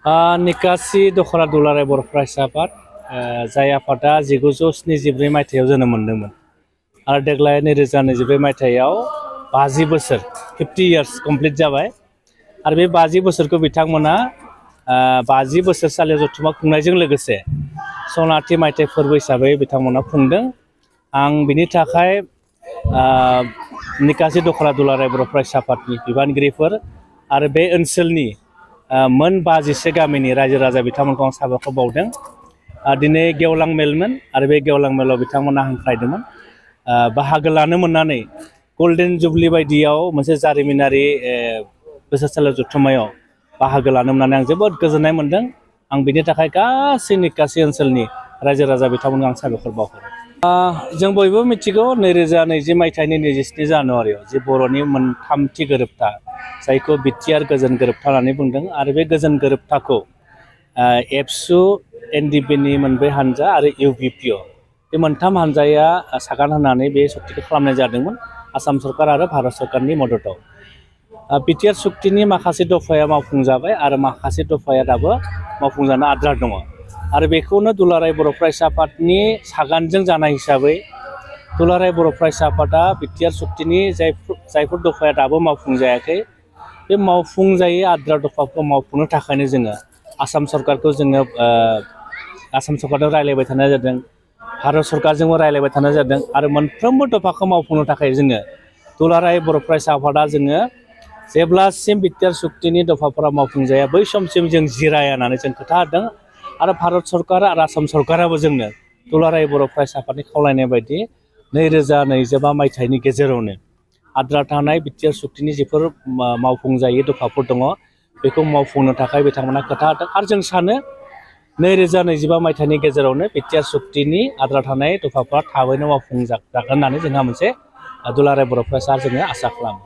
निकासि दखरा दुलाराय बर' फरायसा आफाद जाय आफादा 1972 मायथाइयाव जोनोम मोन्दोंमोन आरो देग्लाय 2022 मायथाइयाव 50 बोसोर 50 इयार्स कमप्लिट जाबाय आरो बे 50 बोसोरखौ बिथांमोना 50 बोसोरसालि जथुम्मा खुंनायजों लोगोसे सनाथि मायथाइ फोरबो हिसाबै बिथांमोना खुंदों। आं बिनि थाखाय निकासि दखरा दुलाराय बर' फरायसा आफादनि बिबानगिरिफोर आरो बे ओनसोलनि मोन 52 गामिनि रायजो राजा बिथांमोनखौ आं साबायखर बावदों। दिनै गेवलां मेलमोन आरो बे गेवलां मेलाव बिथांमोना हांख्रायदोंमोन बाहागो लानो मोननानै गल्डेन जुबलि बायदियाव मोनसे जारिमिनारि बोसोरसालि जथुम्मायाव बाहागो लानो मोननानै आं जोबोद गोजोननाय मोनदों। आं बिनि थाखाय गासै निकासि ओनसोलनि रायजो राजा बिथांमोनखौ आं साबायखर बावहरो। जों बयबो मिथिगौ 2020 मायथाइनि 27 जानुवारियाव जे बर'नि मोनथामथि गोरोबथा जायखौ बिटिआर गोजोन गोरोबथा होननानै बुंदों आरो बे गोजोन गोरोबथाखौ एबसु एनडिपिनि मोनब्रै हानजा आरो इउपिपिअ बे मोनथाम हानजाया सागान होनानै बे सुक्तिखौ खालामनाय जादोंमोन आसाम सरकार आरो भारत सरकारनि मददआव। बिटिआर सुक्तिनि माखासे दफाया मावफुंजाबाय आरो माखासे दफाया दाबो मावफुंजानो आद्रा दङ आरो बेखौनो दुलाराय बर' फरायसा आफादनि सागानजों जानाय हिसाबै दुलाराय बर' फरायसा आफादा बिटिआर सुक्तिनि जायफोर दफाया दाबो मावफुंजायाखै बे मावफुंजायै आद्रा दफाखौ मावफुंनो थाखायनो जोङो आसाम सरकारखौ जोङो आसाम सरकारजों रायज्लायबाय थानाय जादों, भारत सरकारजोंबो रायज्लायबाय थानाय जादों आरो मोनफ्रोमबो दफाखौ मावफुंनो थाखाय जोङो दुलाराय बर' फरायसा आफादा जोङो जेब्लासिम बिटिआर सुक्तिनि दफाफोरा मावफुंजाया बै समसिम जों जिराया होननानै जों खोथा होदों आरो भारत सरकार आरो आसाम सरकाराबो जोंनो दुलाराय बर' फरायसा आफादनि खावलायनाय बायदि 2025 मायथाइनि गेजेरावनो आद्रा थानाय बिटिआर सुक्तिनि जिफोर मावफुंजायै दफाफोर दङ बेखौ मावफुंनो थाखाय बिथांमोना खोथा होदों आरो जों सानो 2025 मायथाइनि गेजेरावनो बिटिआर सुक्तिनि आद्रा थानाय दफाफ्रा थाबैनो मावफुंजागोन होननानै जोंहा मोनसे दुलाराय बर' फरायसा जोङो आसा खालामो।